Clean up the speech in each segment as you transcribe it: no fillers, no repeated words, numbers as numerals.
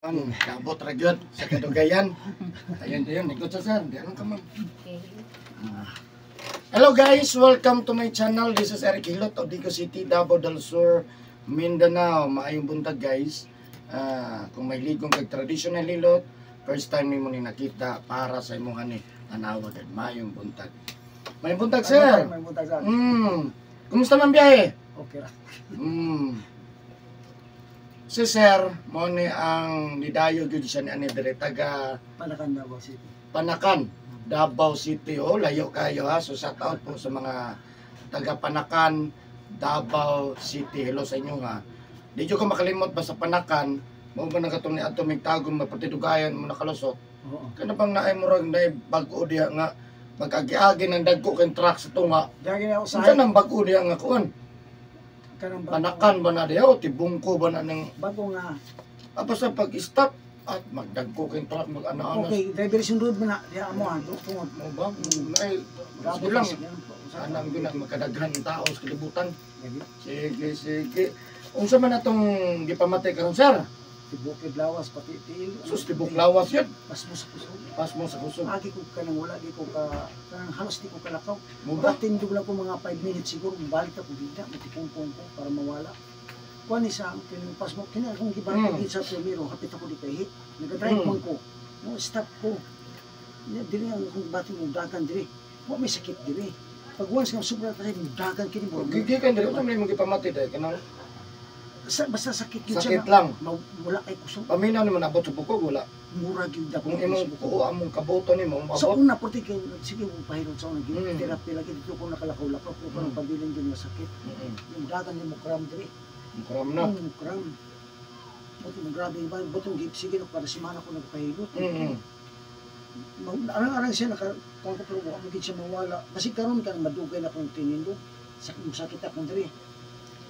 Ang kabot ra gyud sa kadugayan. Ayun, ayun, ikot sa sir. Di anong ka, ma'am. Okay. Hello guys, welcome to my channel. This is Eric Hilot of Digos City, Davao del Sur, Mindanao. Maayong buntag, guys. Kung may ligong kag traditional hilot, first time nimo ni nakita para sa imong ani tanawa gid. Maayong buntag. Maayong buntag, sir. May buntag, sir. Kumusta man biyahe? Okay ra. Si sir, mo ni ang nidayo gyud siya ni ani dire taga Panakan, Davao City. Panakan, Davao City. Oh, layo kayo ha. So shout out po sa mga taga Panakan, Davao City. Hello sa inyo ha. Di jud ko makalimot ba sa Panakan, mao ba na katong ni adto mig tagom mapatidugayan mo nakalusot. Oo. Kana bang naay murag naay bag-o diha nga pag-agi-agi ng dagko kay truck sa tunga. Dagi na Unsa usahay nang bag-o diha nga kuan? Kanang Panakan ba na diha o Tibungko ba na ng Bago nga. Tapos sa pag-stop at magdagko kay truck mag-ana-ana. Okay, diversion road man na diha amo ha tungod. Mo ba? Ay, sige lang. Sana ang gina magkadaghan ng tao sa kalibutan. Sige, sige. Unsa man atong gipamatay karon, sir? Tibok lawas pati tiil. Sus, tibok lawas yun. Pasmo sa kusog. Pasmo sa kusog. Agi ko kanang wala di ko ka kanang halos di ko kalakaw. Mo ba? Tindog lang ko mga 5 minutes siguro balik ako bigla matipungpong ko para mawala. Kuan ni sa kining pasmo kini akong gibati sa primero hapit ako di kay nagadrive man ko. No stop ko. Dili ang akong bati mo dagan diri. Wa may sakit diri. Pag once nga sobra kasi dagan kini mo. Gigikan diri, unsa man imong gipamatay dai kanang Sa, basta sakit yun sakit siya. lang. Wala kay kusog. Paminaw nimo nabot sa bukog wala. Mura gyud dapat. Kung imong buko among kabuto nimo Sa moabot. una porti kay sige mo pahilot sa una therapy lagi dito ko nakalakaw-lakaw pero parang pabilin gyud nga sakit. Yung dagan ni mo kram diri. Karam na. Kram. Buti mo grabe ba butong gip sige no para semana ko nagpahilot. Arang-arang siya naka kuan ko pero wa mo gid siya mawala. Kasi karon kan madugay na kong tinindog. Sakit sakit akong diri.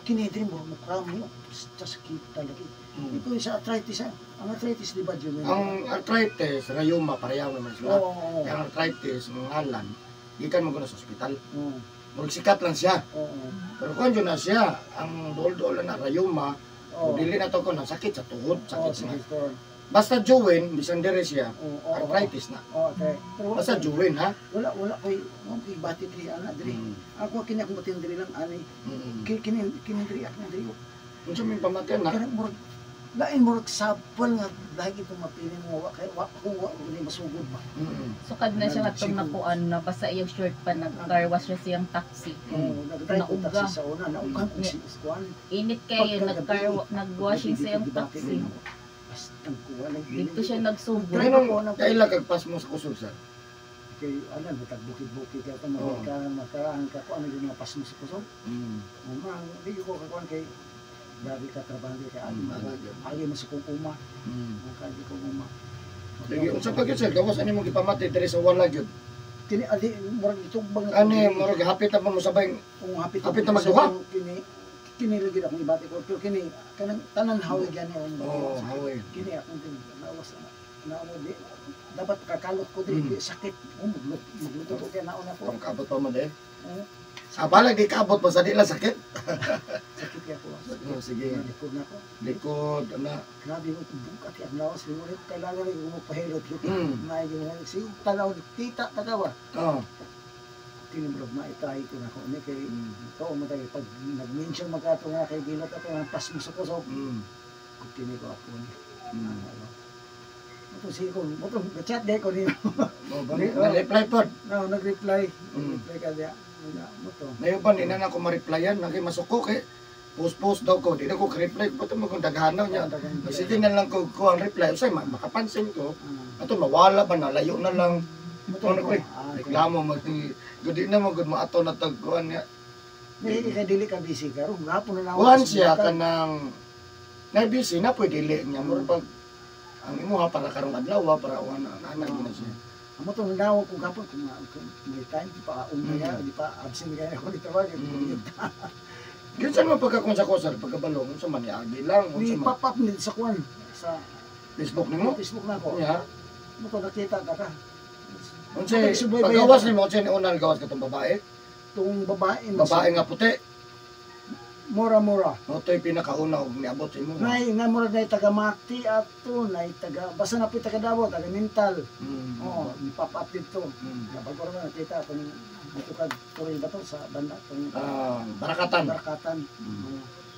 Kini diri mo mo kram mo sa sakit talaga. Ito sa arthritis ah. Ang arthritis di ba yun? Ang arthritis, rayuma, pareha naman sila. Oo. Ang arthritis, ang ngalan, gikan mo ko na sa ospital. Oo. Murag sikat lang siya. Oo. Pero kung yun na siya, ang dool-dool na rayuma, Oo. dili na to ko na sakit sa tuhod, Oo, sakit sa sakit to. Basta join, bisan dire siya, Oo, oo, arthritis na. Oo, okay. Pero wala, Basta join ha. wala wala koy mo koy bati diri ana diri. Ako kini akong bati diri lang ani. Kini kini kini diri akong diri. Unsa may pamatian na? Kanang murag lain murag sapol nga dahil ito mapili mo wa kay wa ko wa ni masugod ba. Sukad na siya katong nakuan na basta iyang shirt pa nag-car wash siya siyang taxi. Oo, nag-drive ko Nauga. taxi sa una, nauga ko si kuan. Init kayo nag-car nag-washing sa iyang taxi. Basta ko wala Dito siya nagsugod. Pero kaila kag pas mo sa kusog, sir? Kay ano batag bukid-bukid ka to ka makaraan ka kuan yung mga pasmo sa kusog. Uma, di ko kakuan kay grabe ka trabaho kay agi mo. Agi mo sa kukuma, kagi ko uma. Sige, unsa pa gyud, sir? Gawas ani mong gipamatay diri sa wala gyud. Kini adi murag itugbang na Ani murag hapit na pa mo sabay. Kung hapit hapit na magduha. Kini kini lagi akong ibati ko pero kini kanang tanan hawi gani akong bati. Oo, hawi. Kini akong kini nawas na mo di dapat kakalot ko diri di sakit. Oh, magluto ko kay naon ako. Kung kaabot pa man eh. Oo, Sa balag di kaabot pa sa di lang sakit. sakit kaya ako. Oh, sige. Likod na ako. Likod ana. Grabe mo bukat ang lawas ni mo kailangan rin mo pahilot yun. May ginawa sige tanaw tita tanawa. Oh. Kini bro maitay ko na ko ni kay to mo tayo pag nag-mention magkato nga kay gilot ato nga pasmo sa kusog. Kini ko ako ni. Ano. Ito sige ko, mo to chat day ko niyo. Mo ba na-reply pod. No, nag-reply. Nag-reply ka diya. Wala mo to. Ngayon ba, di na na ako ma-replyan, naging masuko kay post-post daw ko, di na ko ka-reply, ba't mo kung daghanaw niya? Sige na lang ko, ko ang reply, usay, makapansin ko, ato mawala ba, nalayo na lang, Mo to. ano ko, reklamo, mag, gudi na mo, gud mo ato na tagkuhan niya. Dili ka dili ka busy karon. Gapon na lang. Kuhan siya ka ng, na-busy na, pwede dili niya, mura pag, ang imuha para karong adlaw, para uwan ang anak na siya. Amo to nanaw ko gapon kung may time di pa umaya, di pa absent kaya ako dito ba. Ginsan mo pagkakon sa kosar, pagkabalong, unsa man niagi lang, Ni unsa man, pop up ni sa kuan sa Facebook nimo? Facebook na ako. Niya, Mo to nakita ta ka. unsay paggawas nimo, unsay ni unang gawas katong babae? Tong babae man Babae nga puti. Mura-mura. Mao to'y pinakauna og niabot sa imo. Nay, na mura nay taga Mati ato, nay taga basta na taga Davao, taga Mintal. Oo, pop up dito. Bago ra nakita atong mutukad tuloy ba to sa banda atong Ah, Barakatan. Barakatan.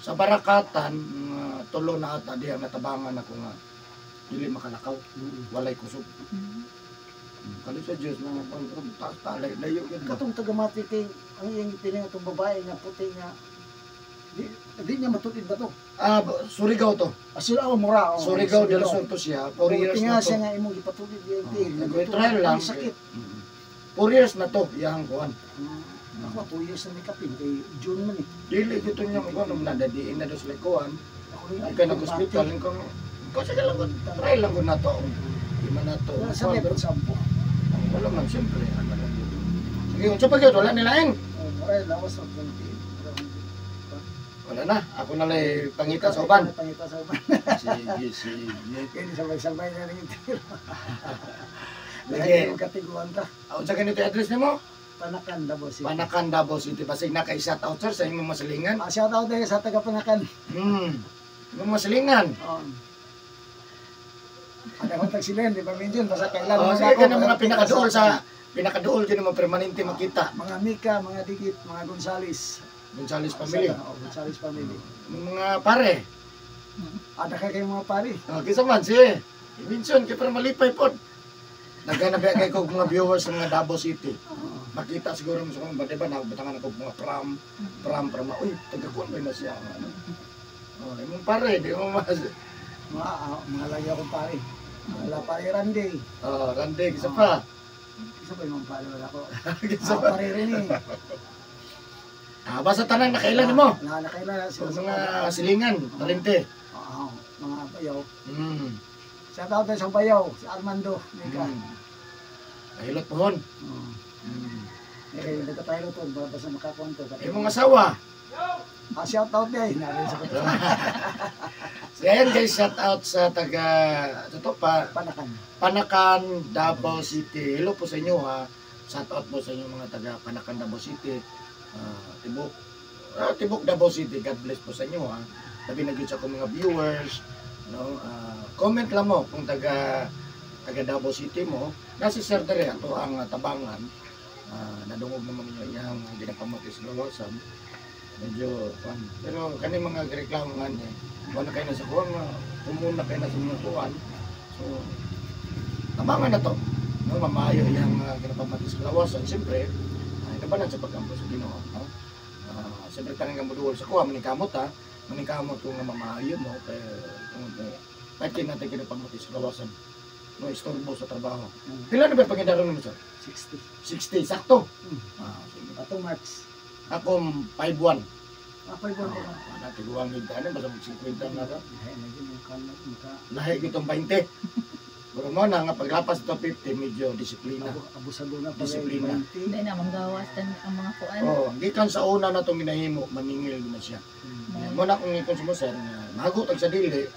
Sa Barakatan, mga tulo na ata diha natabangan ako nga dili makalakaw, walay kusog. Kali sa Diyos mga pang taas talay dayo gyud ba. Katong taga Mati kay ang iyang piling atong babae nga puti nga di niya matulid ba to? Ah, Surigao to. Asil aw mura. Oh, Surigao del Sur to siya. 4 years Tinga na to. siya nga imong gipatulid iyang Oh, pil. nag-trial lang. Sakit. 4 years na to iyang kuan. Ako 2 years na may kapin kay June man eh. Dili gito niya kuan nung nadadiin na do sila kuan. Ako rin Ay ka nag-hospital ko. Ko sige lang ko try lang ko na to. Di man na to. Sa may sampo. Wala man siyempre ano lang yun. Sige, unsa pa gyud wala nilain. Oh, mura lawas og 20. Wala na. Ako na lay pangita sa uban. Pangita sa uban. Sige, sige. Kaya sabay-sabay na rin ito. Sige. Lagi yung katiguan ta. Ah, unsa ganito address nimo? Panakan, Davao City. Panakan, Davao City. Basig na kay shout out sir sa imong masilingan. Ah, shout out din sa taga Panakan. Imong masilingan. Oh. Ada ko tagsilen, di ba minsan basta kailan Oh, man sige ako, ka ng mga makakita pinakaduol sa pinakaduol yun mga permanente makita. Mga Mika, mga Dikit, mga Gonzales. Gonzales family. Oh, Gonzales family. Mga pare. Ada ka kayong mga pare. Oh, kinsa man si. I-mention kay para malipay pod. Naghanap ba kay kog mga viewers sa mga Davao City. Makita siguro mo sa kong ba diba nagbatangan ako mga pram pram pram. Uy, taga kuan ba na siya ano. Oh, imong pare, di mo mas. Mga, ah, mga lagi akong pare. Wala pare Randy. Oh, Randy, isa pa. Isa pa yung mga pare wala ko. Kinsa Ah, pa. pare rin eh. Ah, basta tanan nakailan nimo. Na, nakailan So, sila. mga silingan, talente. Oo, mga bayaw. Shout out din sa bayaw, si Armando. Mika. Kahilot pohon. Oo. Eh, kayo nagka-pilot to, basta makakuan to. Imong asawa. Ah, shout out din. Narin sa So ayan guys, shout out sa taga ito pa Panakan. Panakan, Davao City. Hello po sa inyo ha. Shout out po sa inyo mga taga Panakan, Davao City. Ah, Tibok. Ah, Tibok, Davao City. God bless po sa inyo ha. Labi na gyud sa akong mga viewers, no? Ah, comment lang mo kung taga taga Davao City mo. Nasi Sir dere ato ang tabangan. Ah, nadungog naman ninyo iyang ginapamati sa lawasan. Medyo kwan. Pero kani mga reklamo nga niya. Wala kayo na sa kuwan, umuna kayo na sa mga kuwan. So, tabangan na to. No, mamayo yung ginapamati sa lawasan. Siyempre, ay nabanan sa pagkampo sa Ginoo, no? Ah, siyempre tanang nga moduol sa kuha, manikamot ha. Manikamot kung nga mamayo mo kay kung kay natin ginapamati sa lawasan. No, istorbo sa trabaho. Pila na ba pangidaron mo sir? 60. 60, sakto. Ah, sige. Atong March. Ako 5'1". Ah, 5-1 ko ka. Ah, natiguang gid ano basta mag 50 na ka. Ay, lagi mo ka maka Lahi gitong 20. Pero mo na nga paglapas to 50 medyo disiplina. Abusado na pala. Disiplina. Hindi na manggawas tan ang mga kuan. Oh, gikan sa una na itong ginahimo, maningil na siya. Mo na kung ikon mo sir, nga mago tag sa dili.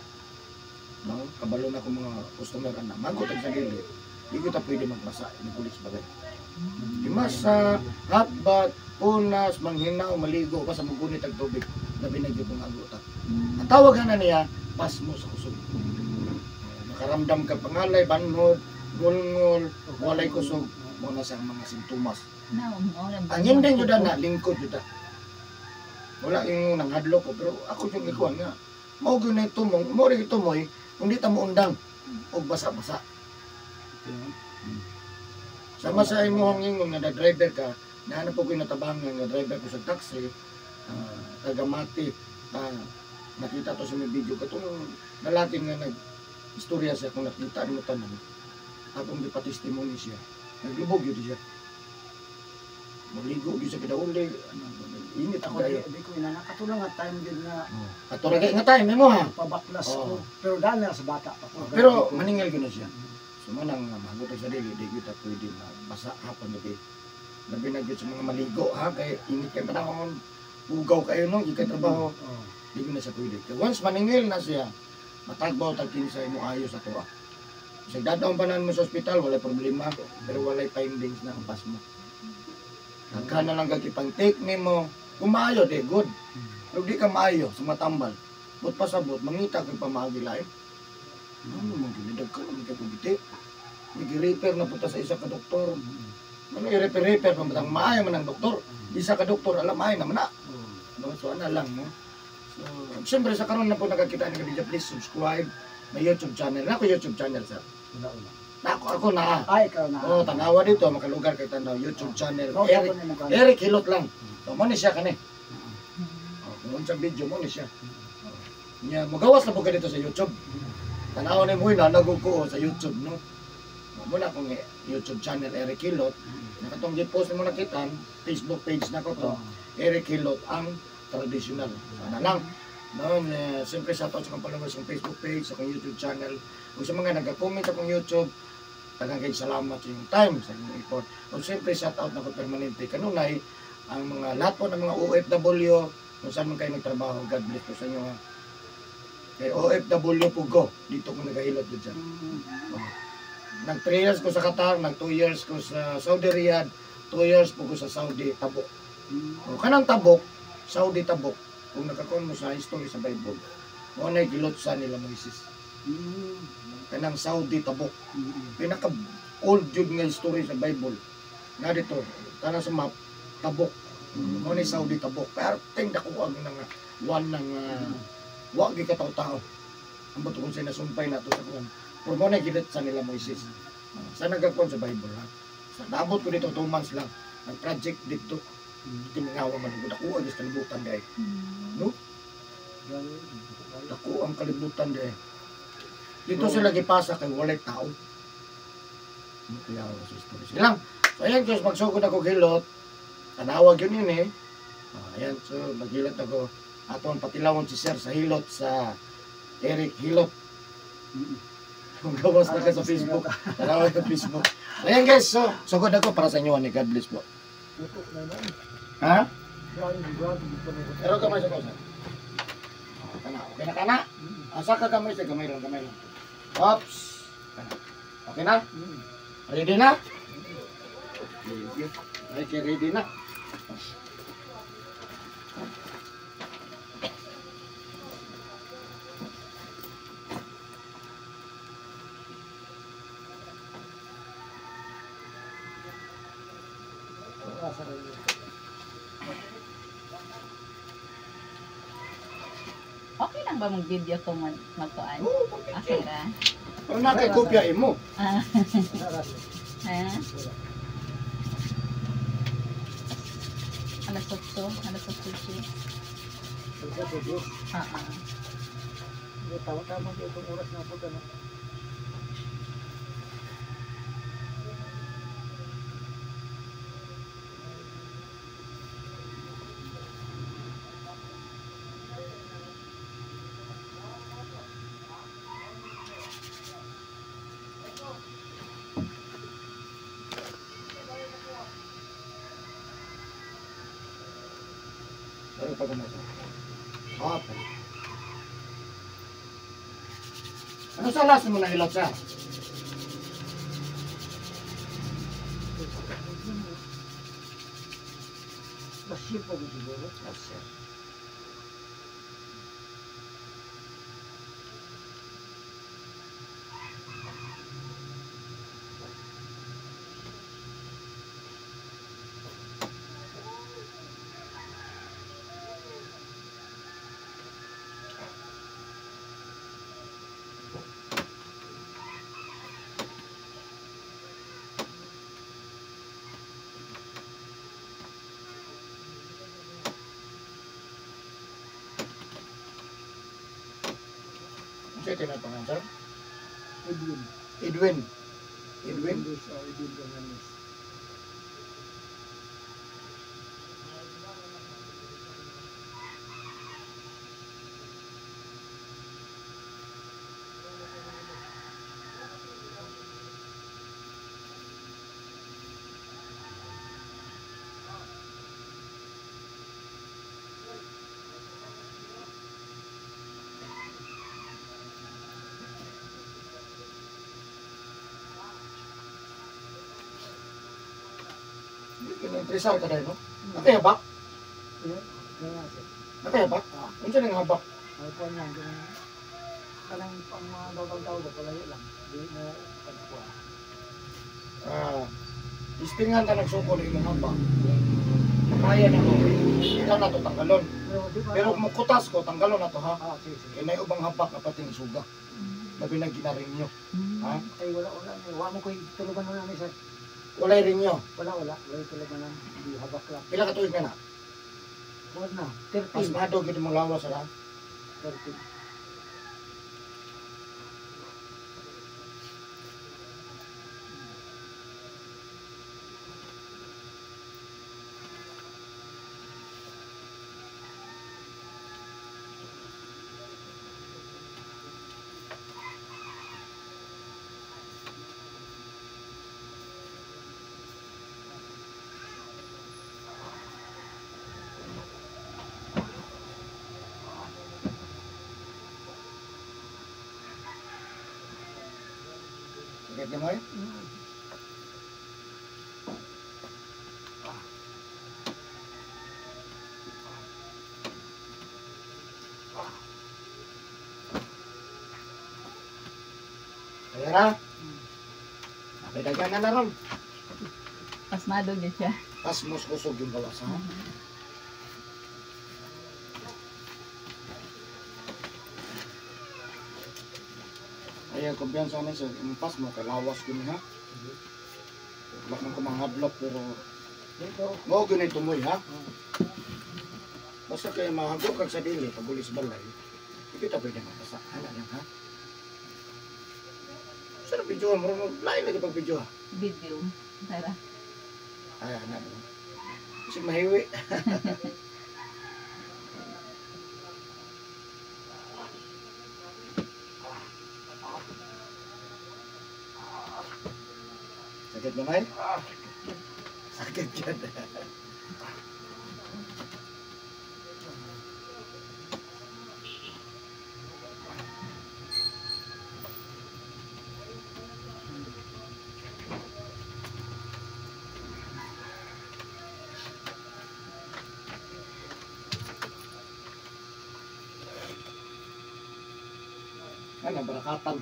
No, kabalo na akong mga customer ana, mago tag sa dili. Di ko ta pwede magbasa ni pulis bagay. Dimasa, hot bath, punas, manghinaw, maligo pa sa mugunit ang tubig. Labi na gyud kung ago ta. Ang tawag na niya, pasmo sa kusog. Makaramdam ka pangalay, banhod, gulngol, walay kusog, mo na siyang mga sintomas. Na, mo lang. Ang hindi yun na, lingkod yun. Wala yung nanghadlok ko, pero ako yung ikuan nga. Mao gyud na tumong, mo rin tumoy, kung di ta mo undang, og basa-basa. Sama sa imong ingon nga driver ka, nahanap po ko yung natabangan nga driver ko sa taxi, taga Mati, nakita to sa may video katong lalaki nga nag istorya siya kung nakita nimo tanan. Akong gipatestimony siya. Naglubog yun siya. Maligo yun siya kidauli, ano, init Ako kayo. di ko ina nakatulang nga time din nga Katura kay nga time mo ha. pabaklas Oo. ko. Pero dahil na sa bata pa ko. Pero maningil ko na siya. So manang magot sa dili di gyud ta pwede basa hapon gabi. Labi na gyud sa mga maligo ha kay init kay panahon, ugaw kayo no, gikan trabaho, Oo. di gyud na siya pwede. Kay once maningil na siya, matagbaw tag kinsa imo ayos sa tuwa. Sa dadaong panan mo sa ospital, walay problema, pero walay findings na ang pas mo. Daghan na lang kag ipang-take nimo. Kung maayo, di good. Pero di ka maayo sa matambal. But pasabot, mangita kag pamaagi lain. Ano mo ginidag ka naman kay kugiti. Nag-repair na punta sa isa ka doktor. Ano i-repair-repair pa matang maayo man ang doktor. Isa ka doktor, alam maayo naman na. No, so ana lang, no. So, siyempre sa karon na po nakakita ni video, please subscribe my YouTube channel. Nako YouTube channel, sir. Wala, wala. Nako ako na. Ay, ikaw na. Oh, tanawa dito makalugar kay tanaw YouTube channel. Oh, Eric, ako na mukha. Eric Hilot lang. So, mo ni siya kani. Oh, kung unsang video mo ni siya. Nya magawas na po ka dito sa YouTube. Tanawa ni mo nanagog ko sa YouTube, no. Mo na akong YouTube channel Eric Hilot. Nakatong gi-post mo nakitan Facebook page na ko to. Eric Hilot ang traditional. Sana lang. No, eh, siyempre sa sa akong followers sa Facebook page, sa akong YouTube channel, ug sa mga nag-comment sa akong YouTube, daghang kay salamat sa inyong time, sa inyong effort. Ug siyempre shout out na ko permanente kanunay ang mga lahat po ng mga OFW kung saan man kayo nagtrabaho, God bless po sa inyo. Ha. Kay OFW po go, dito ko nagahilot yun dyan. Oh. Nag 3 years ko sa Qatar, nag 2 years ko sa Saudi Riyadh, 2 years po ko sa Saudi Tabuk. O kanang Tabuk, Saudi Tabuk, kung nakakuha mo sa history sa Bible, mo na gilotsa nila Moises. Kanang Saudi Tabuk. Pinaka old jud nga history sa Bible. Nga dito, tanan sa map, Tabuk. Mo ni Saudi Tabuk. Pero ting dako ang nga one nang wa gi kataw-tao. Ang bato kung sinasumpay na to sa kuan. Pero mo na gilotsa nila Moises. Sa nagakuan sa Bible ha. Sa naabot ko dito 2 months lang. Nag-project dito. Timingawa man ko dako ang kalibutan dai. No? Dako ang kalibutan dai. Dito sila gipasa kay walay tao. Ano kaya sa story sila? So ayan guys, magsugod ako gilot. Tanawag yun yun eh. Ayan, so maghilot ako. Aton patilawon si Sir sa hilot sa Eric Hilot. Kung gawas na ka sa Facebook. Tanawag sa Facebook. Ayan guys, so sugod ako para sa inyo ni God bless po. Ha? Pero kamay sa kausa. Kana, okay na kana? Asa ka kamay sa gamay lang, gamay lang. Oops. Kana. Okay na? Ready na? Okay, ready na. Okay lang ba mag-video kung magkuan? Oo, Okay ra. Pero na kay kopya imo. Ha? Alas 8, alas 8 siya. Ah. Tama-tama itong oras na po ano. Pero pag ano siya. Okay. Ano sa last mo na hilot siya? Last year pa siguro. Last year. Siya tinatangan, sir? Edwin. Edwin. Edwin? Edwin Fernandez. Interesado ka dahil, no? Okay ba? Yeah, kaya sir. Nakaya ba? Ah. Unsa nang habak? Ay kuan lang kanang kanang ang mga daw-daw ba palayo lang. Di mo pagkuha. Ah, istingan ta nagsukol imong habak. Kung makaya na mo, ikaw na to tanggalon. Pero di ba? Pero kung mukutas ko, tanggalon na to ha. Ah, sige, sige. Kay nay ubang habak na pating isuga. Labi na ginarinyo. Ha? Ay wala wala ni. Wa mo koy tulugan wala ni sir. Walay rinyo. Wala wala. Wala tulugan lang. Di habak lang. Pila ka tuig na na? Kuan na. 13. Pasmado gid mo lawas ha. 13. Sakit gamay? Kaya ra. Okay, daghan na na ron. Pasmado gyud siya. Pasmos kusog yung gawas ha. Ayan, kumpiyansa na siya. Yung pasmo, kay lawas ko niya. Wala man ko manghadlok, pero Dito. mao gyud tumoy ha. Basta kay mahago kag sa dili, paguli sa balay, hindi ta pwede mabasa. Hala lang ha. Sa video mo, lain lagi pag video ha. Video. Tara. Ay, ana. Kasi mahiwi. Sakit na, May? Sakit yan. Ano, barakatan.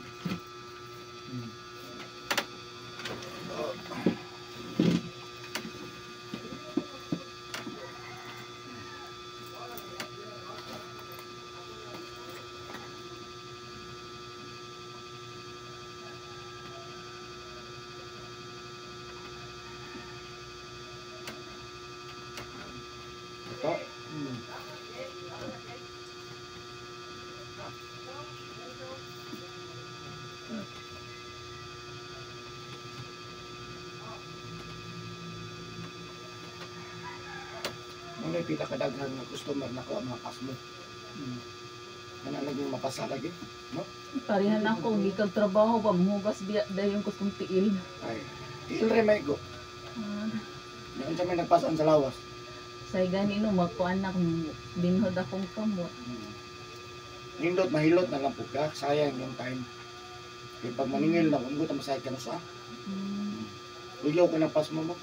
Ito. Ano yung pinakadaghan nga customer na ko ang mga pasmo. Ano lagi yung mapasa lagi? No? Parehan ako, gikan trabaho pa muhugas biya dayon ko kong tiil. Ay, tiil rin may go. Ah, Yung sa may nagpasan sa lawas. say gani no magkuan na kung binhod akong kamot. Nindot, mahilot na lang po ka. Sayang yung time. Kaya pag maningil na, kung gusto masayad ka na sa. Uyaw ka ng pasmo mo.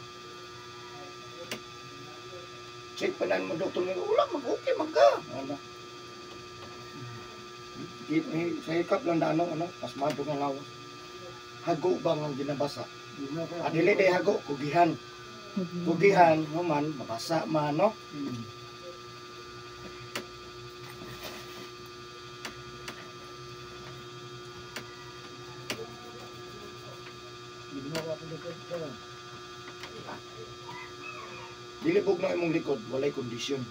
Check pa na mo, doktor mo. Wala, mag-okay, magka. Ano? Sa hikap lang na ano, ano, pasmado nga lawas. Hago ba nga ginabasa? Adili day hago, kugihan. Kugihan, human, mabasa man, no? Dili bugnaw imong likod, walay kondisyon.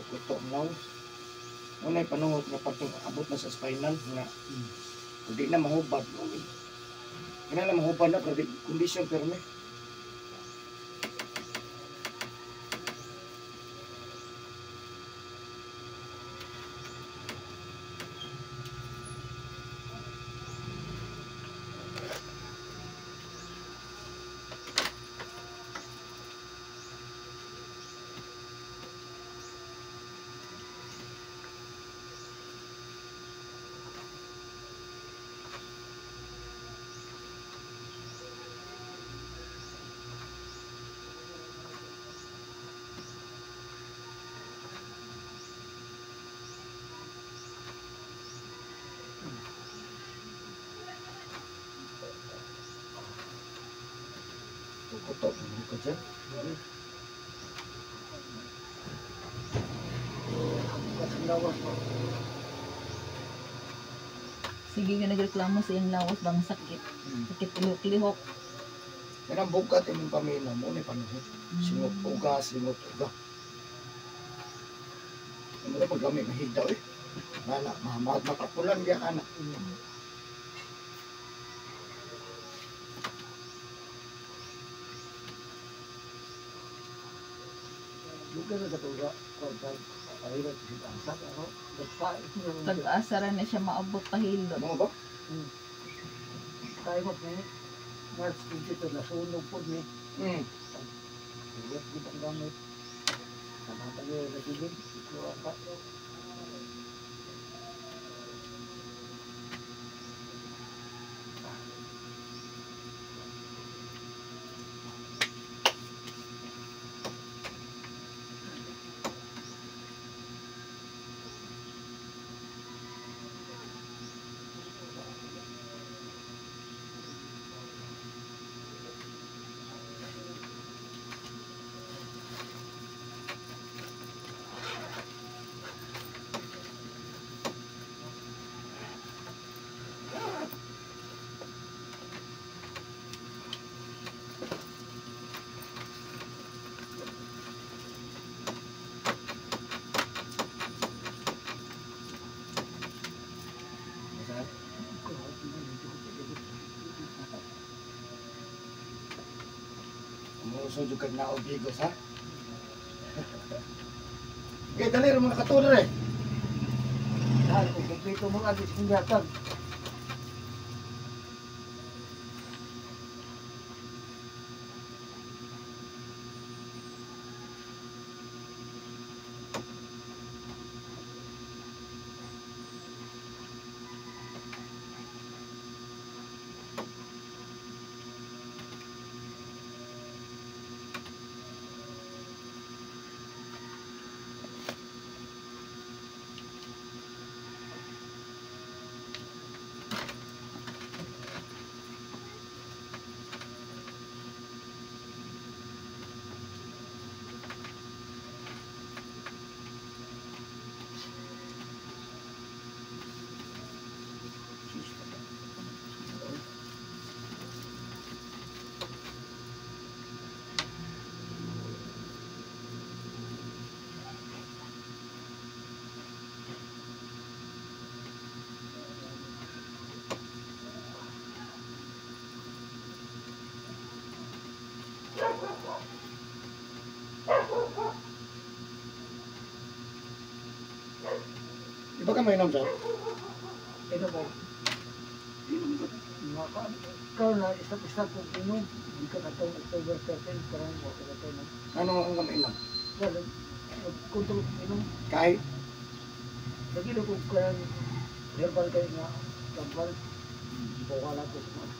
Kuto ang lawas. Unay panuhot nga parteng abot na sa spinal nga hindi na mahubad. Hindi na mahubad na pero kondisyon pirmi. Kuto mo ka dyan. Kasi lawas mo. Sige nga nagreklamo sa iyang lawas bang sakit. Sakit ilok-lihok. Yan ang bukat imong paminaw mo ni panuhot. Singot uga, singot uga. Ano na paggamit mahigdaw eh. Nana, mahamad makapulan biya ka na. Lugar na katuga. Kwantan. Ay, asa ako. Pag-asa ra na siya maabot pahilot. Ano ba? Tayo mo ni March 22 nasunog po ni. Ulit di bang gamit. Namatay yung nagiging. Ikuha ka. Umuso jud kag naog bigos ha. Okay, dali ra mo nakatulog eh. Dahil kung kumpleto mo agis kong yatag. Iba ka mainom sir? Ito po. Karon na isa-isa kong inom. Hindi ka katong October 13, karon mo ka katong. Ano ang mainom? Wala, nag-control kong inom. Kahit? Nagilo ko kaya herbal kayo nga tambal. Bukala ko sa mga.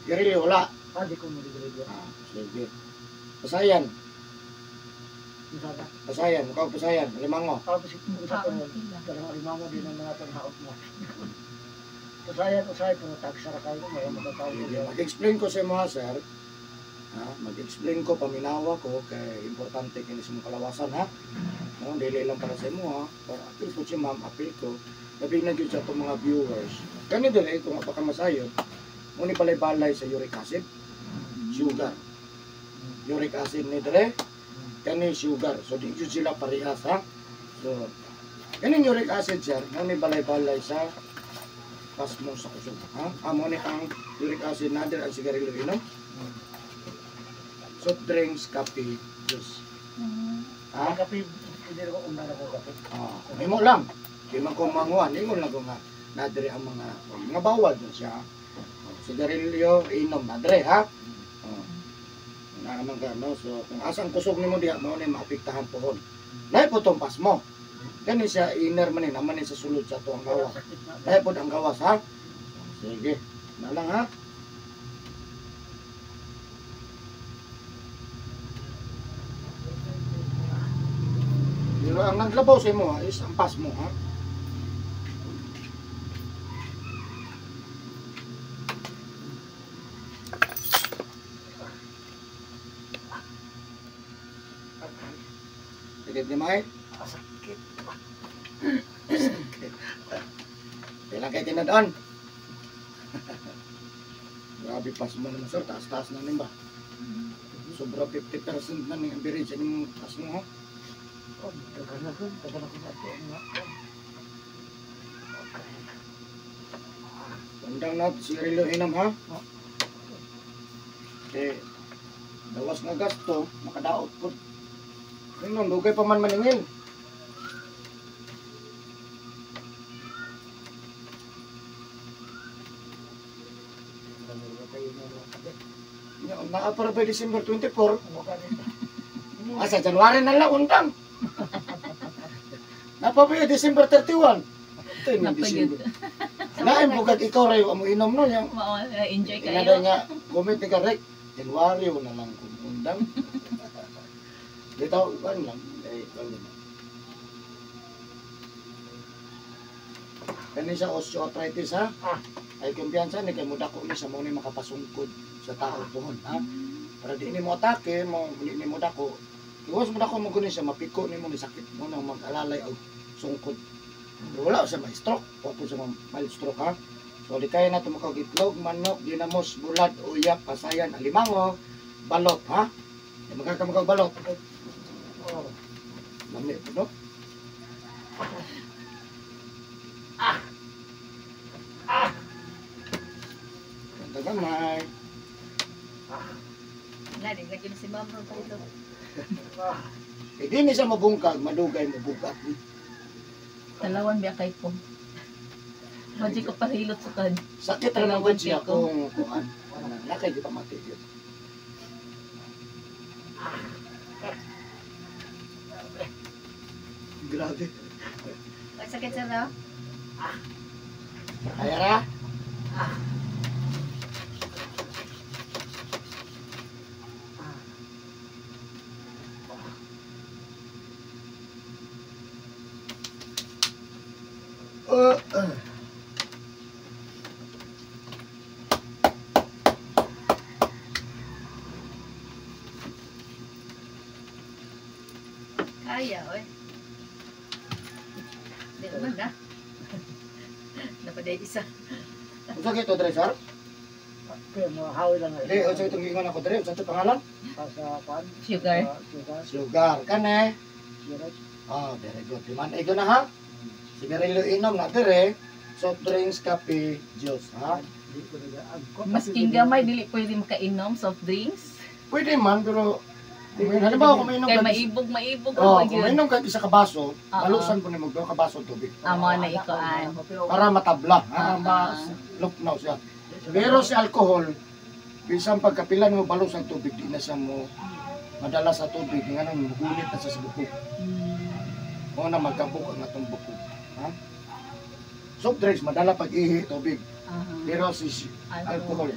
Garilyo, wala. Ah, di ko marigarilyo. Ah, sige. Pasayan. Isa ka? Pasayan, mukha ko pasayan. Limango. Tapos isa ka, karang alimango din ang mga tanghaot mo. Pasayan, usahay, pero tagsara kayo, may makatawag Sige, ko. mag-explain ko sa imo ha, sir. Ha, mag-explain ko, paminawa ko, kay importante kini sa imong kalawasan, ha? No, dili lang para sa imo, ha? Para apil ko si ma'am, apil ko. Labi na gyud sa atong mga viewers. Kani dili, kung apa ka masayod, muni palay-balay sa uric acid, sugar. Uric acid ni dire, kani sugar. So, di gyud sila parehas, ha? So, kaning uric acid, sir, muni balay-balay sa pasmo sa kusog, ha? Amo ni ang uric acid na dire ang sigarilyo inom. Soft drinks, kape, juice. Ha? Ang kape, hindi ko una na ko kape. Ah, imo lang. Di man ko manguan, ingon lang ko nga nadire ang mga bawal dun siya. Oh, sigarilyo, inom nadire, ha? Oh. Na naman ka, no? So, kung asang kusog nimo diha, mao ni maapektahan pohon. Lahi po tong pasmo. Kani siya inner man ni naman ni sa sulod sa tuang gawas. Lahi pod ang gawas, ha? Sige. Na lang, ha? Pero ang naglabaw sa imo, ha, is ang pasmo, ha? Sakit ni May? Ah, sakit. Sakit. Kailan kay tinadaan? Grabe pas mo naman sir, taas-taas na rin ba? Sobra 50% na ning average ani mong taas mo ha. Oh, dagan na ko, dagan ako sa ato nga. Okay. Undang na sigarilyo inom ha. Okay. Dawas nga gasto, makadaot po. Ingnon, dugay pa man maningil. Dalawa tayo na lang kabe. Nya, naa para by December 24. Ano ka nito? Ah, sa January na lang, undang. Napapaya December 31. Ito yung Napagod. December. Naim bugag ikaw rayo amo inom no yang Mao, enjoy Ingada kayo. nga comment ni Karek, January na lang kung undang. Dito kan lang eh kan lang. Kani sa osteoarthritis ha? Ah. Ay kumpiyansa ni kay mudako ni sa mo ni makapasungkod sa tao pohon ha. Para di ni mo atake mo di ni mo dako. Iwas mo dako mo guni siya mapiko nimo ni sakit mo nang mag-alalay og sungkod. Pero wala siya ma-stroke, wa po siya ma- mild stroke ha. So di kaya nato makag itlog, manok, ginamos, bulad, uyak, pasayan, alimango, balot ha. Di magkakamagag balot. Oh, Lami po no. Ah. Ganda gamay. Na, di lagi na si ma'am ron palito. ah, Eh di ni siya mabungkag, madugay mo bugat. Talawan biya kay ko. Wajik ko pahilot sa kan. Sakit ra man gud siya kung kuan. Nakay di pa mati yun. Grabe. Sakit sir na? Kaya ra? Kaya, oy. Di naman na. Napaday isa. Unsa kay to, Dre, sir? kaya mahawi lang Dre, unsa itong giingon ako, Dre? Unsa to pangalan? Pa sa kuan. Sugar. Sa sugar. Sugar. Kane. Sugar. Ah, very good. Liman ego na ha. Sigarilyo inom na dire. Soft drinks, kape, juice, ha? Di ko nag-aagko. Masking gamay, dili pwede makainom, soft drinks. Pwede man, pero kung halimbawa kung mainom Kay ka, maibog, maibog oh, ako kung yun. mainom ka isa ka baso, Oo. balusan po nimo ka baso og tubig. Amo na ikuan. Para matabla, ha, Ah. mas lupnaw siya. Pero si alcohol, bisan pagkapilan mo balos ang tubig, di na siya mo madala sa tubig, nga nang mugunit na siya sa buko. O na magkabuk ang atong buko. Ha? Soft drinks, madala pag ihi tubig. Aha. Pero si alcohol,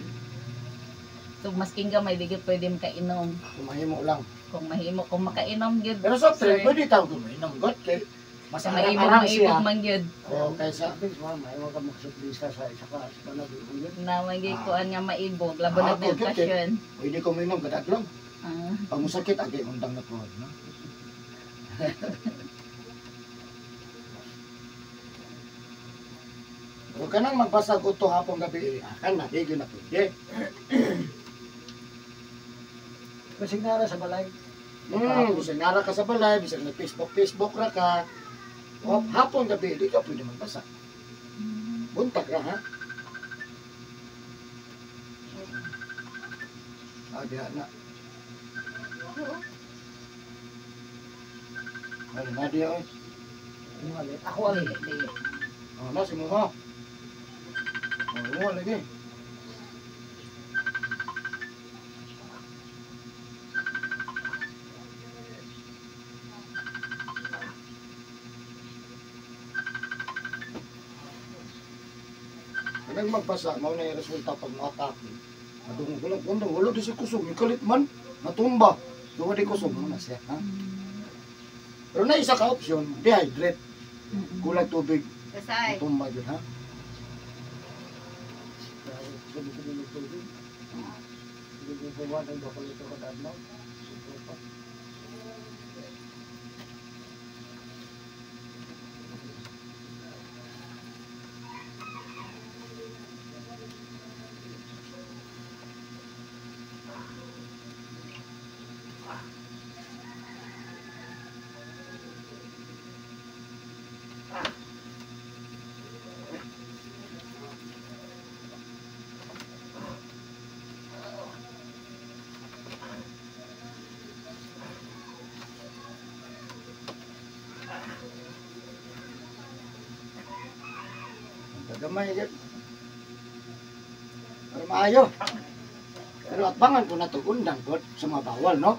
So masking gamay, di gyud pwede makainom. kumahimo lang. Kung mahimo, kung makainom gyud. Pero soft drink, sir. pwede tawag kumainom. God, kay mas Sa maibog, arang maibog siya. man gyud. O kaysa, Drinks man, may mga makasupli sa isa ka sa kanag yun. Na magyud kuan nga maibog, labo Ah, na okay, okay. passion. pwede kumainom kada adlaw. Ah. Pag musakit, agay undang na po. No? Huwag ka nang magbasag uto hapong gabi. Eh, akan na, di yun na pwede. Kasi nara sa balay. Bisag nara ka sa balay, bisag nag-Facebook, Facebook ra ka. O, hapong gabi, di ka pwede magbasa. Buntag ra, ha? Ah, diha na. Ay, na diha, oy. Ako ang Dili, dili. Oh, na si Muha. Oh, Muha lagi. Kanang magbasa, mao na yung resulta pag mo-atake. Madungog ko lang, kundang, wala di siya kusog, mikalit man, natumba. Gawa di kusog, mo na siya, ha? Pero na isa ka option, dehydrate, kulang tubig, Kasay. natumba yun, ha? Sabi ko ng tubig. Hindi ko gawa ng bako nito kada adlaw. Gamay gyud. Pero maayo. Pero atbangan ko na to undang pod sa mga bawal, no?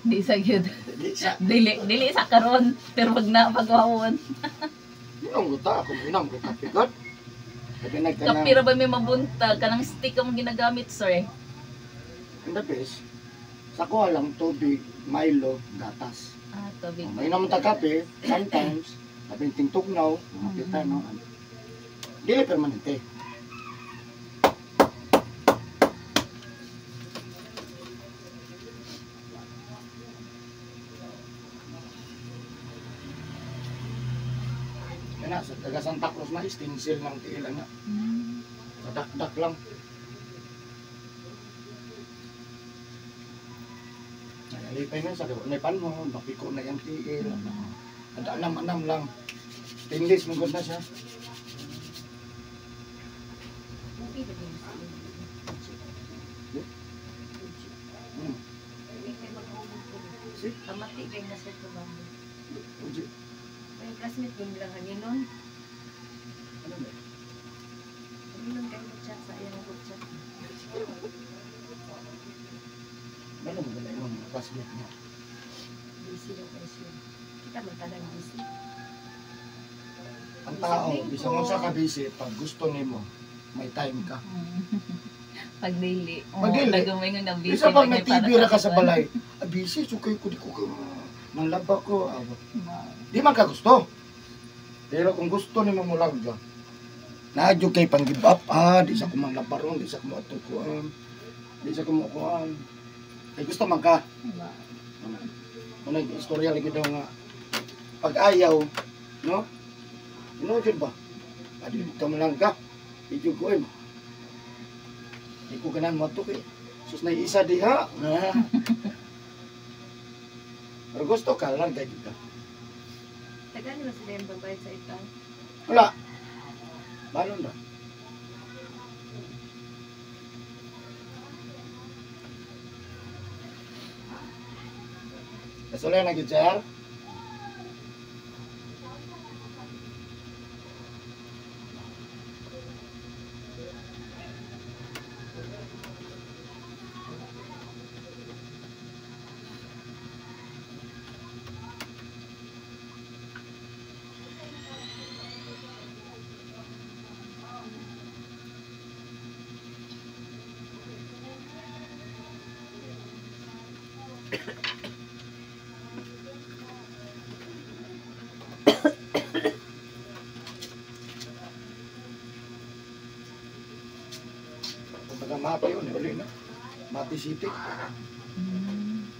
Di sa gyud. Di sa Dili dili sa karon pero pag na pagwawon. Inom ko ta ako inom ko kape god. Kape na ka Kape ra ba may mabuntag kanang stick ang ginagamit, sir. The best. Sa kuha lang tubig, Milo, gatas. Ah, tubig. May naman ta kape, sometimes, kapinting tugnaw, mga kita, no? Dili permanente. Kana sa taga Santa Cruz na stencil ng tiil na. Sa dakdak lang. Nalipay na sa gawa na panho, mapiko na yung tiil. Ada anam-anam lang. Stainless mong na siya. Hmm. Si? Pamati kay na sa trabaho. Uji. May classmate ko nilang hanginon. Ano ba? Hanginon kayo mag-chat sa iyang group chat. Ano mo gala yung mga classmate niya? Busy daw kayo siya. Kita man tanan busy. Ang tao, bisan mo sa kabisi, pag gusto nimo, may time ka. Pag dili. Pag dili. Nagumay nga na busy. Bisa pag man yun nag-TV para ra ka sa balay, ah, busy, sukay ko, di ko ka, nanglaba ko. Ah, di man ka gusto. Pero kung gusto nimo mo ka, naadyo kay pang give up, ah, di sa ko manglaba ron, di sa ko moatukuan, di sa ko mokuan. Kay gusto man ka. Muna istorya lagi daw nga pag ayaw, no? Ino jud ba? Adi ka man lang ka. Di jud ko eh. Di ko ganan mo eh. Sus na isa diha. Ah. Pero gusto ka lang kay ka. Tagaan naman sila yung babayad sa ita. Wala. Balon ra. Kasulay na gyud sir. Kumbaga Mati yun, uli na. Mati City.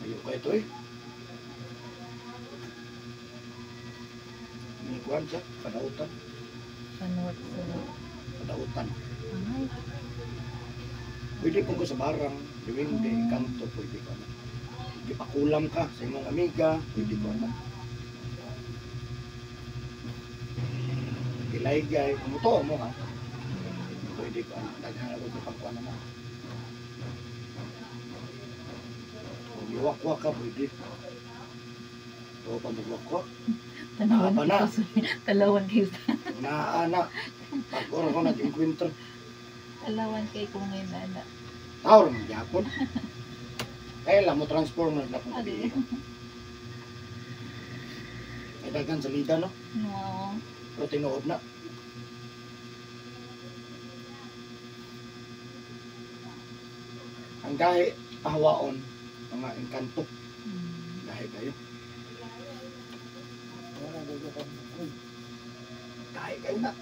Ayaw ka ito eh. May kuwan siya, padautan. Padautan. Ay. Pwede kung ko sa barang, diwinde, kanto, pwede ko na. Gipakulam ka sa imong amiga, pwede ko na. Gilaygay, kung mo ha. Pwede ko na. Daghan ako sa pangkuan na. Kung iwakwak ka, pwede. O pa magwakwak. Talawan Ah, na. Talawan kayo. Naa na. Pag oras ko nag-enkwentro. Talawan kay kung ngayon na. Tao rin gyapon. Kaya lang mo transformer na kung gabi. Ay daghan sa lida no. No. Pero tinuod na. Ang gahi pahawaon mga engkanto. Gahi kayo. Gahi kayo na.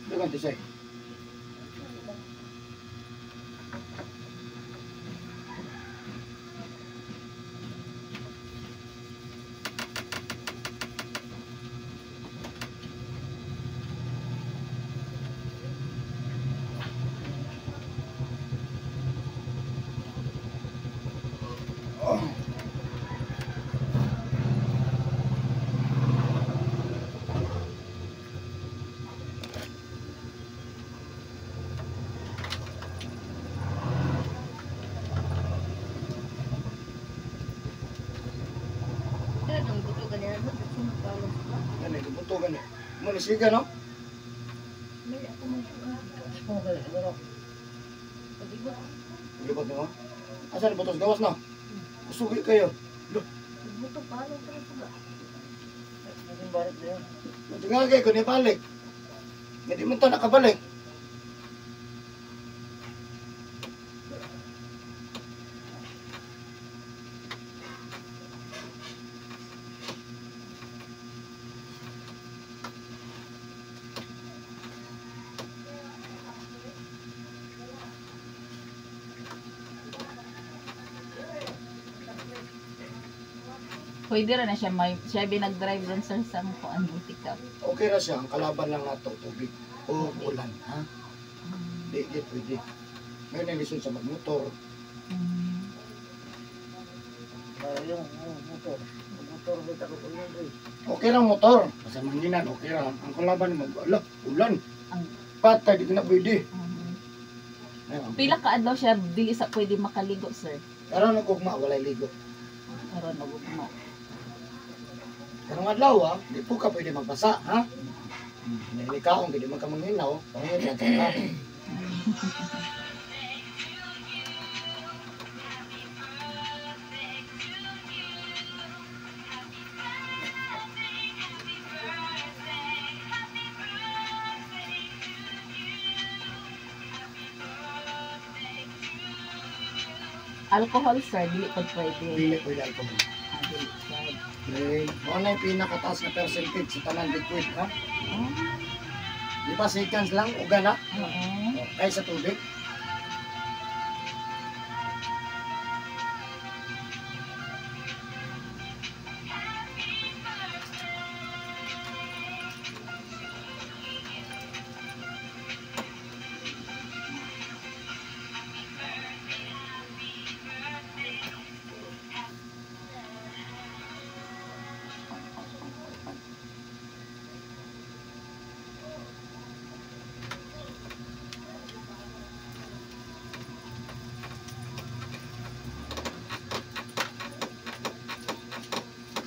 Dagan tisay. Oh. Ang buto ganyan. Gani, buto gani. Mo ni siga no? May ako mo. Oh, kaya siguro. Pag-ibot. Libot nimo. Asa ni butos gawas no? Usugi kayo. Buto palo pa suga. Naging balik na yun. Matingagay ko ni balik. Hindi man ta nakabalik. Pwede ra na siya may siya binag-drive dun sir sa kuan pick up. Okay ra siya, ang kalaban lang nato tubig o ulan, ha? Di di pwede. Ngayon ang lisod sa magmotor. Yung motor. Motor kita ko yun eh. Okay ra motor. Basta mangginan, okay ra. Ang kalaban mo, ala, ulan. Ang Patay, di na pwede. Ayun. Pila ka adlaw siya dili sa pwede makaligo sir. Karon og ugma walay ligo. Karon og ugma. Karong adlaw ha, di po ka pwede magbasa, ha? May kaon gid man ka manghinaw, pangin ka. Alcohol sir dili pod pwede. Dili pwede alcohol. Ah, dili sir. Okay. Mao na yung pinakataas na percentage sa tanan liquid, ha? Oh, Di ba seconds lang, uga na? oo. Kaysa tubig.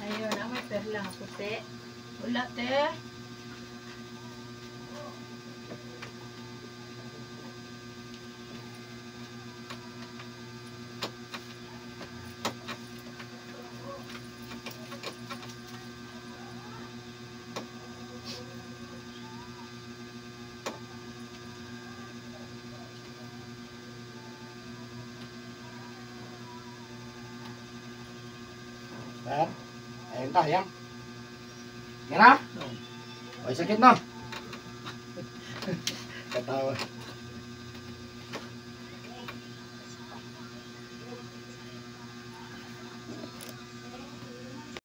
Ayun, na may perla ako te. Wala te. Ha? Ayun ta, yan. Yan na? Ay, sakit na. Katawa.